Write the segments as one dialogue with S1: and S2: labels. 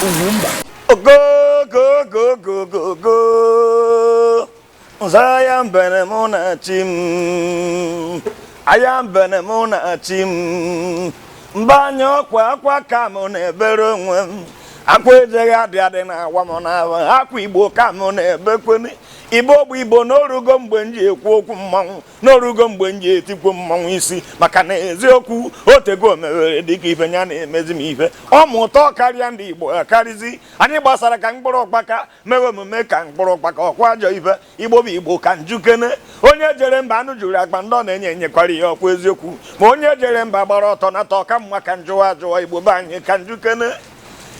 S1: Ugwumba.
S2: Ogogogogogo, nza ya mbene mụ na chi m, aya mbene mụ na chi m, mba anya ọkwa akwa ka mụ na-ebere onwe m, akwa ejeghị adị adị na awa m na-awa, akwa Igbo ka mụ na-ebekwene. Igbo bụ Igbo n'orugo mgbe m ji ekwu okwu mmanwụ, n'orugo mgbe m ji etikwu mmanwụ isi, maka na eziokwu otego mewere dịka ife ya na-emezi m ife ọ ma ụtọ karịa ndị Igbo akarịzi. Anyị gbasara ka mkpụrụ ụkpaka, mewe omume ka mkpụrụ ụkpaka, ọkwa ajọ ife. Igbo bụ Igbo ka njukene. Onye jere mba anụ juru akpa, ndị ọ na-enye enyekwara ihe, ọkwa eziokwu. Ma onye jere mba gbara ọtọ nata ọka mma ka njụwa ajụwa. Igbo be anyị ka njukene.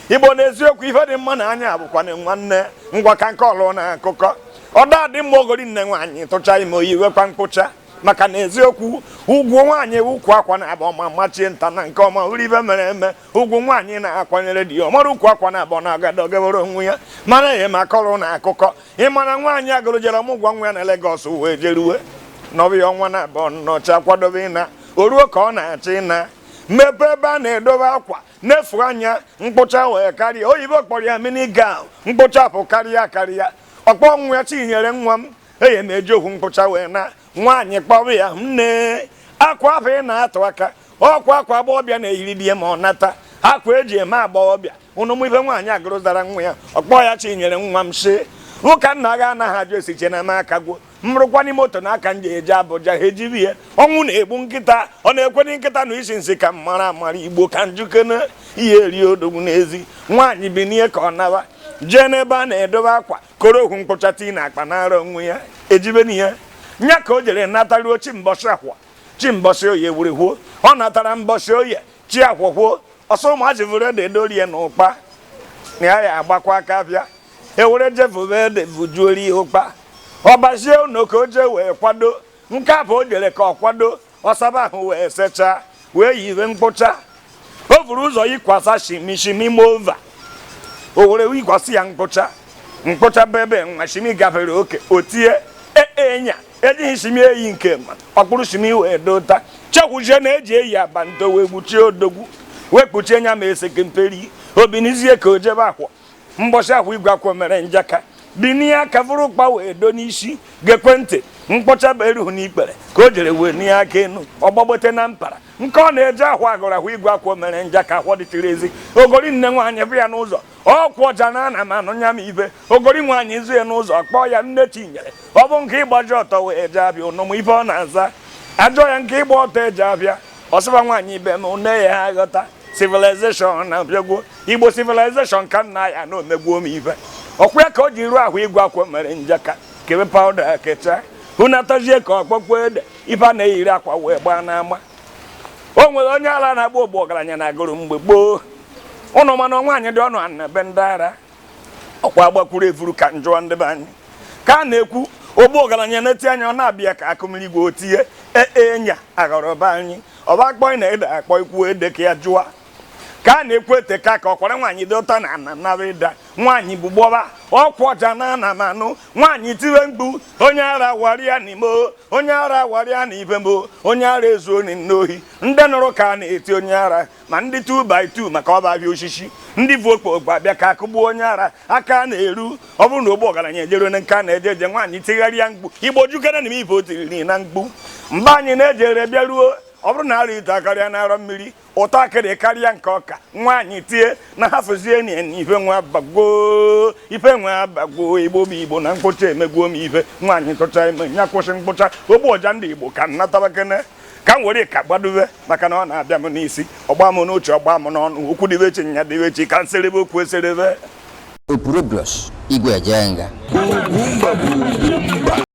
S2: Igbo na eziokwu, ife dị mma na anya bụkwana nwanne. Ngwa, ka nke ọlụ na akụkọ ọda dị mma. Ogori nne nwaanyị tụcha ime oyi wekwa mkpụcha, maka na eziokwu ugwu nwaanyị ukwu akwa na-abụ ọma machie nta na nke ọma uru ibe mere eme. Ugwu nwaanyị na-akwanyere di ya, ọmara ukwu akwa na-abụ na agada ogewere onwe ya mara ya ma kọrọ na akụkọ. Ịmara nwaanyị agụrụ jere ọmụgwọ nwa ya na Legọs wee jeruwe n'ọbịa ọnwa na abụọ nnọcha kwadobe ịna o ruo ka ọ na-achọ ịna mmepe ebe a na-edobe akwa nefu anya mkpụcha wee karịa. Oyibo kpọrọ ya mini gown, mkpụcha pụ karịa karịa. Ọkpọ nwa ya, "Chinyere nwa m, eye m eji okwu mkpụcha wee na." Nwaanyị kpọrọ ya, "Nne, akwa ahụ ị na-atụ aka, ọkwa akwa agbọghọbịa na-eyiri di ya ma ọ nata, akwa eji eme agbọghọbịa." Ụnụ mụ ife nwaanyị agụrụ zara nwa ya. Ọkpọ ya, "Chinyere nwa m, shi ụka nna gị anaghị ajụ esiche na m akagwo mrụkwa moto na aka m ji eje Abụja." Ha ejibi ya. Ọnwụ na-egbu nkịta, ọ na-ekweni nkịta na isi nsị ka m mara amara. Igbo ka njukene ihe eri odogwu n'ezi. Nwaanyị binie ka ọ naba, jee n'ebe a na-edobe akwa, koro okwu mkpụcha tii na akpa nara onwe ya ejibeni ya nya ka o jere nataruo. Chi mbọsị akwa, chi mbọsị oye were hụo, ọ natara mbọsị oye, chi akwọkwuo ọsọ. Ụmụazị vụrụ ede edorie na ụkpa na ya ya agbakwa aka bịa ewere jevube ede vujuori ya ụkpa. Ọbazie ụnọ ka o jee wee kwado nke abụ o jere ka ọ kwado ọsaba ahụ wee sechaa wee yiwe mkpụcha. O buru ụzọ yikwasa shimi, shimi mova o were yikwasị ya mkpụcha. Mkpụcha bụ ebe nwa shimi gafere oke, o tie enya ejighị shimi eyi nke ma ọkpụrụ shimi wee dota chekwuchie na eji eyi abanto wee gbuchie odogwu wee kpuchie nya ma eseke mperi. Obinizie ka o jebe akwọ mbọchị ahụ igwe akwọ mere njaka binie aka vụrụ ụkpa wee do n'isi gekwe ntị. Mkpọcha bụ erughị n'ikpere ka o jere wee nie aka enu ọgbagbote na mpara nke ọ na-eje ahụ agụrụ ahụ igwe akwọ mere njaka ahụ dịtịrị ezi. Ogori nne nwaanyị bụ ya n'ụzọ ọkwụ ọja na ana m anụ nya m ibe. Ogori nwaanyị zu ya n'ụzọ, kpọọ ya, "Nne Chinyere, ọ bụ nke ịgbaji ọtọ wee jee abịa?" Ụnụmụ ife ọ na-aza ajọ ya nke ịgba ọtọ eje abịa. Ọsịba nwaanyị ibe m nne ya ha ghọta civilization na bịagwo Igbo civilization ka nna ya na omegbuo m ife ọkwa ya ka o ji ruo ahụ igwe akwọ mere njaka kebe powder kecha hụnatazie ka ọkpọkpọ ede ife a na-eyiri akwa wee gbaa n'ama. O nwere onye ala na-agba ogbu ọgaranya na agụrụ mgbe gboo. Ụnụ mana nwaanyị dị ọnụ ana be ndị ara ọkwa agbakwuru evuru ka njụọ ndị be anyị ka a na-ekwu ogbu ọgaranya na-eti anya ọ na-abịa ka akụmmiri igwe otinye ee nya aghọrọ be anyị ọba akpọ na ede akpọ ikwu ede ka ya jụọ ka a na-ekwu ete ka ka ọkwara nwaanyị dị ụtọ na ana nara ịda. Nwaanyị bụ gbọba ọkwa ọja na ana m anụ nwaanyị tiwe mkpu, "Onye ara warịa n'ime, onye ara warịa na ibe mo, onye ara ezuo n'ohi." Ndị nụrụ ka a na-eti onye ara ma ndị 2 by 2 maka ọba ahịa osisi, ndị bụ okpokpo abịa ka akụgbuo onye ara aka na-eru. Ọ bụrụ na ogbu ọgaranya ejere nke a na-eje eje, nwaanyị tigharịa mkpu. Igbo jukere na ife o tiriri na mkpu mgbe anyị na-ejere bịaruo. Ọ bụrụ na ara ite karịa na arọ mmiri ụtọ akịrị karịa nke ọka, nwaanyị tie na hafụzie na ife nwa bagwo, ife nwa bagwo. Igbo bụ Igbo na mkpụcha emegbuo m ife. Nwaanyị tụcha ime ya kwụsị mkpụcha ogbu ọja. Ndị Igbo ka m natabakene ka m were ka gbadobe maka na ọ na-abịa m n'isi, ọgba m n'uche, ọgba m n'ọnụ. Okwu dịbe echi, nya dịbe echi, ka nserebe okwu eserebe.
S3: Opurobios Igwe Ejenga.
S1: Ugwumba bụ Ugwumba.